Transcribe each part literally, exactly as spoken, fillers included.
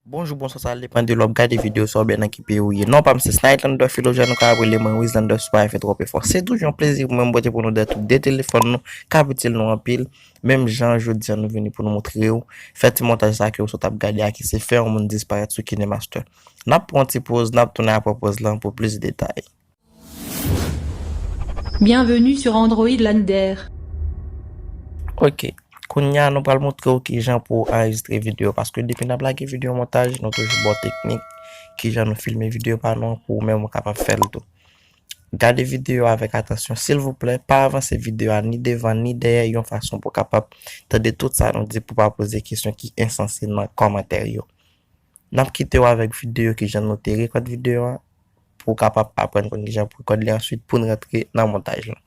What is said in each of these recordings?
Bonjou, bonswa, sa depann de lè w ap gade videyo sa oubyen nan ki peyi w ye. Non pa m se Snyder Lander Philogène, ou ka rele mwen Wislander si w pa fè twòp efò. Se toujou yon plezi pou mwen pote pou nou de tou de telefòn nou k ap itil nou anpil. Menm jan jodi a nou vini pou nou montre w, fè ti montaj sa ke w sot ap gade a ki se fè yon moun disparèt sou KineMaster. N ap pran yon ti poz, n ap tounen apre poz lan pou plis detay. Bienvenue sur Android Lander. Ok. Kounye a nou pral montre w kijan pou w anrejistre videyo, paske depi n ap lage videyo montaj, nou toujou ba w teknik kijan nou filme videyo pa nou an pou ou menm ou kapab fè l tou. Gade videyo a avèk atansyon silvouplè, pa avanse videyo a ni devan ni dèyè yon fason pou w kapab tande tout sa nou di, pou w pa poze kesyon ki ensanse nan kòmantè yo. N ap kite w avèk videyo kijan nou te rekòd videyo a, pou w kapab aprann konn kijan pou w rekòd li answit pou n rantre nan montaj lan.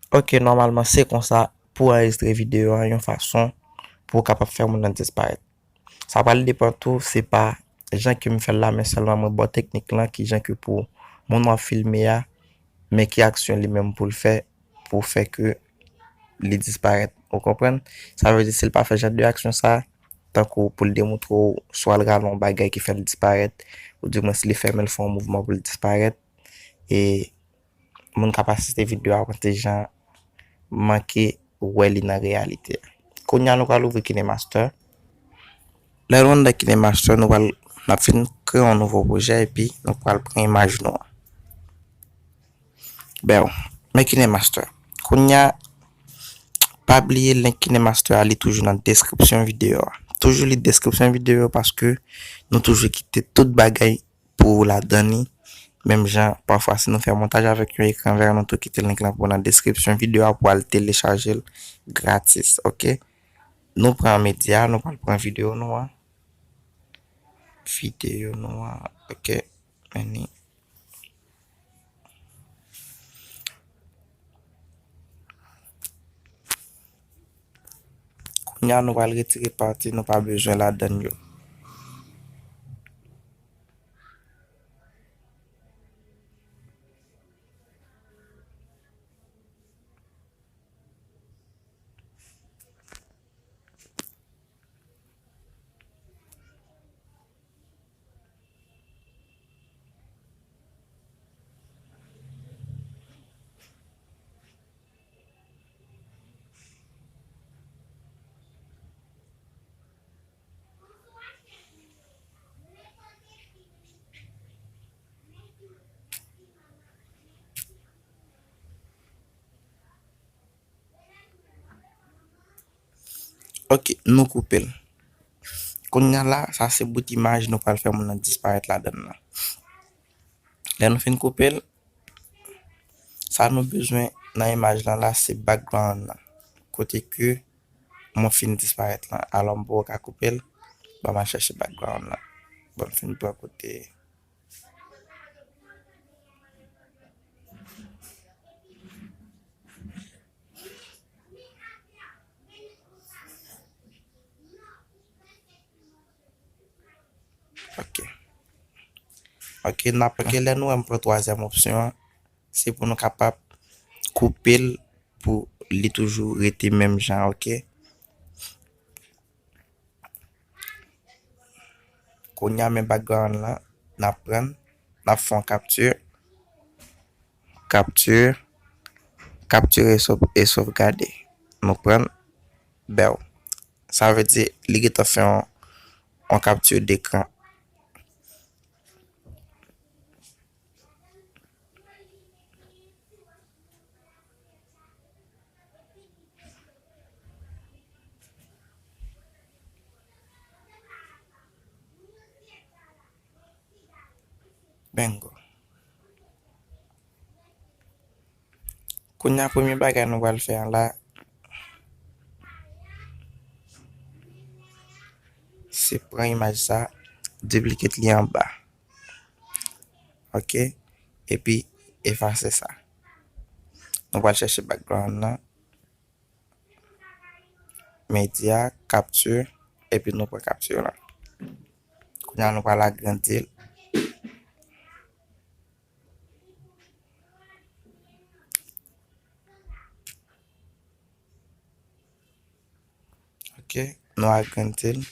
Ok, nòmalman se konsa pou anrejistre videyo a yon fason pou w kapab fè moun nan disparèt. Sa pral depann tou, se pa jan ke m fè l la, men sèlman mwen ba w teknik lan, kijan ke pou moun w ap filme a, men ki aksyon li menm pou l fè, pou fè ke li disparèt. Ou konprann? Sa vle di, si l pa fè jan de aksyon sa, tankou pou l demontre w swa l rale yon bagay ki fè l disparèt, oudimwen si li fèmen l fè yon mouvman pou l disparèt, e moun k ap asiste videyo a konte jan manke wè li nan reyalite a. Kounye a nou pral ouvri KineMaster. Lè nou anndan KineMaster, nou pral, n ap fin kreye yon nouvo pwojè epi nou pral pran imaj nou an. Bèw, men KineMaster. Kounye a, pa bliye link KineMaster a, li toujou nan deskripsyon videyo a. Toujou li deskripsyon videyo paske nou toujou kite tout bagay pou ou ladan li. Menm jan, pafwa, si nou fè montaj avèk yon ekran vè, nou tou kite link lan pou ou nan deskripsyon videyo a pou al telechaje l gratis, ok? Nou pran medya, nou pral pran videyo nou an. Videyo nou an, ok? Men li. Kounye a, nou pral retire pati nou pa bezwen ladan yo. Ok, nou koupe l. Kounye a la, sa se bout imaj nou pral fè moun nan disparèt ladan l lan. Lè nou fin koupe l, sa nou bezwen nan imaj lan la, se background lan. Kote ke mwen fin disparèt lan. Alò, m poko ka koupe l. Ban m al chèche background lan. Ban m fin pran kote. Ok. Ok, n ap, ok, lè nou wè m pran twazyèm opsyon an, se pou nou kapab koupe l pou li toujou rete menm jan, oke? Kounye a, men background lan, n ap pran, n ap fè yon kapti, kapti, kaptire e sov-, e sovgade. Nou pran, bèw. Sa vle di, li gentan fè yon, yon kapti dekran. Bingo. Kounye a, premye bagay nou pral fè an la, se pran imaj sa, diplike li anba. Oke? Epi efase sa. Nou pral chèche background lan. Medya, kapti, epi nou pran kapti lan. Kounye a, nou pral agrandi l. Oke, nou agrandi l.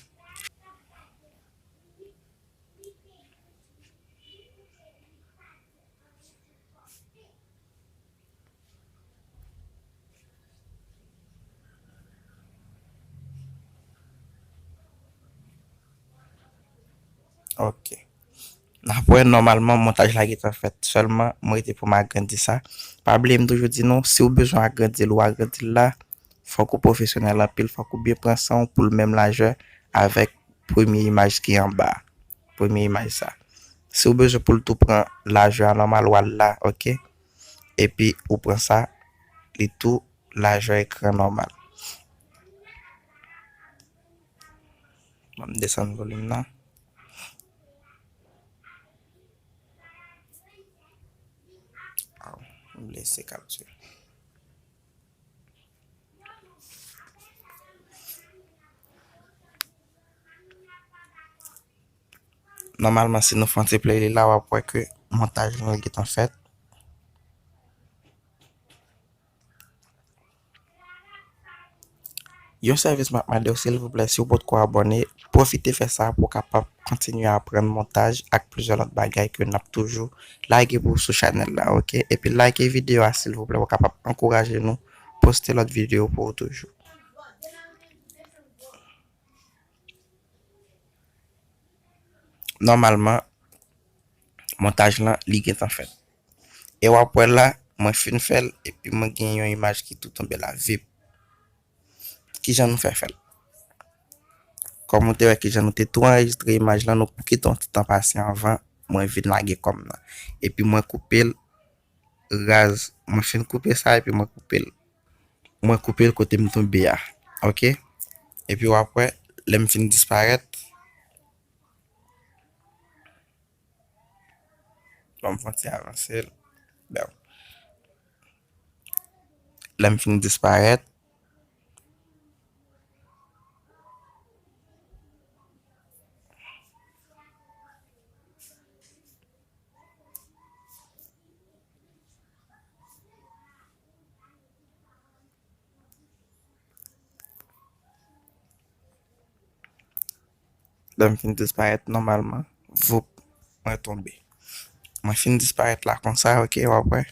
Oke. N ap wè, nòmalman, montaj la gentan fèt. Sèlman, mwen rete pou m agrandi sa. Pa bliye, m toujou di nou, si w bezwen agrandi l, ou agrandi l la, fòk ou pwofesyonèl anpil, fòk ou byen pran san w pou l menm lajè avèk premye imaj ki anba a. Premye imaj sa. Si w bezwen pou l tou pran lajè a nòmal, w al la, oke? Epi ou pran sa, li tou lajè ekran nòmal. Ban m desann volim nan. Aw, m blese kapti. Nòmalman, si nou fè yon ti play li la, w ap wè ke montaj lan gentan fèt. Yon sèvis m ap mande w, silvouplè, si w potko abòne, pwofite fè sa pou w kapab kontinye aprann montaj ak plizyè lòt bagay ke n ap toujou lage pou w sou chanèl la, oke? Epi like videyo a, silvouplè, pou w kapab ankouraje nou poste lòt videyo pou w toujou. Nòmalman, montaj lan, li gentan fèt. E w ap wè la, mwen fin fè l, epi mwen gen yon imaj ki tou tonbe la, vip. Kijan nou fè fè l? Kòm ou te wè kijan nou te tou anrejistre imaj lan, nou kite yon ti tan pase anvan mwen vin lage kòm nan. Epi mwen koupe l raz. Mwen fin koupe sa, epi mwen koupe l. Mwen koupe l kote m tonbe a. Oke? Epi w ap wè, lè m fin disparèt, bon, m fè yon ti avanse l. Bon. Lè m fin disparèt, lè m fin disparèt nòmalman, voup, mwen tonbe. Mwen fin disparèt la konsa, oke, w ap wè.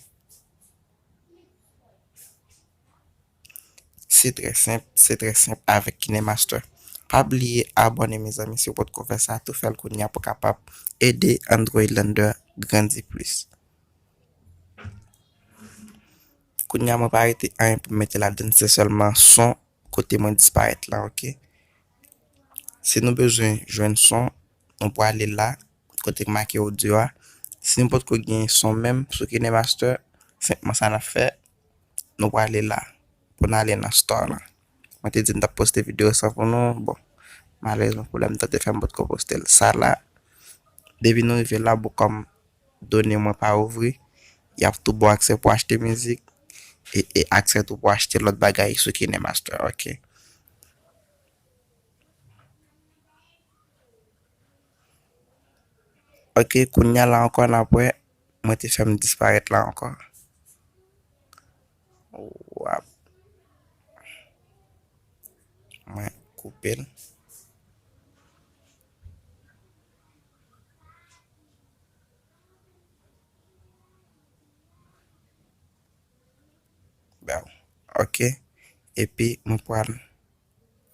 Se trè senp, se trè senp avèk KineMaster. Pa bliye abòne, mezanmi, si w potko fè sa, tou fè l kounye a pou w kapab ede Android Lender grandi plis. Kounye a, mwen pa rete anyen pou m mete ladann, se sèlman son kote mwen disparèt la, oke? Si nou bezwen jwenn son, nou prale la, kote k make audio a. Si nou potko gen son menm sou KineMaster, senpman sa n ap fè, nou prale la pou n ale nan store lan. Mwen te di m t ap poste videyo sa pou nou, bon, malerezman, pwoblèm tan te fè m potko poste l. Sa la, depi nou rive la, bon, kòm done mwen pa ouvri, y ap tou ba w aksè pou achte mizik e, e aksè tou pou achte lòt bagay sou KineMaster, oke? Oke, kounye a la ankò, n ap wè, mwen te fè m disparèt la ankò. W ap, mwen koupe l. Bon, ok. Epi mwen pral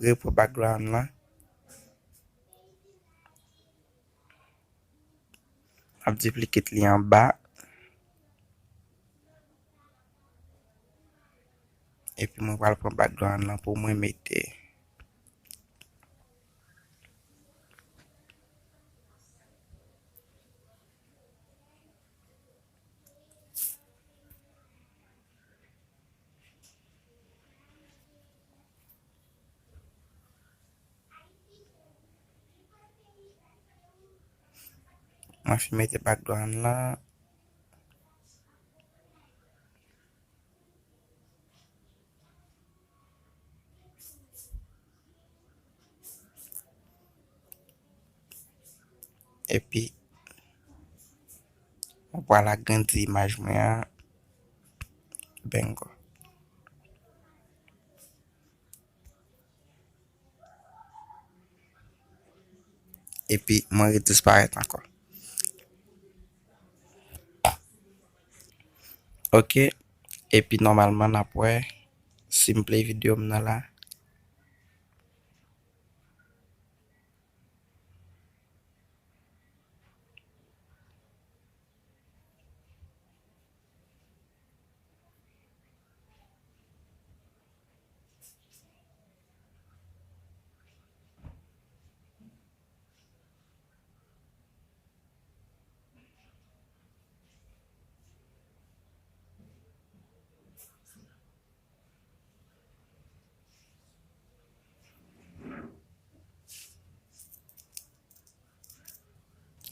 repran background lan. M ap duplicate li anba. Epi mwen pral pran background lan pou mwen mete. Mwen fin mete background lan. Epi, mwen pral agrandi imaj mwen an. Bingo. Epi, mwen redisparèt ankò. Ok. Epi, nòmalman, n ap wè si m play videyo m nan la.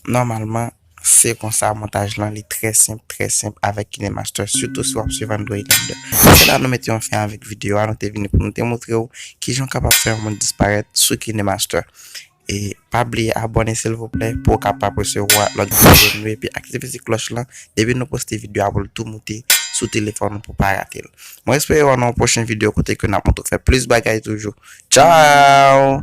Nòmalman, se konsa montaj lan, li trè senp, trè senp avèk KineMaster, sitou si w ap swiv Android Lender. Se la nou mete yon fen avèk videyo a, nou te vini pou nou te montre w kijan w kapab fè yon moun disparèt sou KineMaster. E pa bliye abòne silvouplè pou w kapab resevwa lòt videyo nou epi aktive ti klòch lan depi nou poste videyo a pou l tou moute sou telefòn ou pou pa rate l. Mwen espere wè w nan yon pwochen videyo kote ke n ap montre w fè plis bagay toujou. Tchao!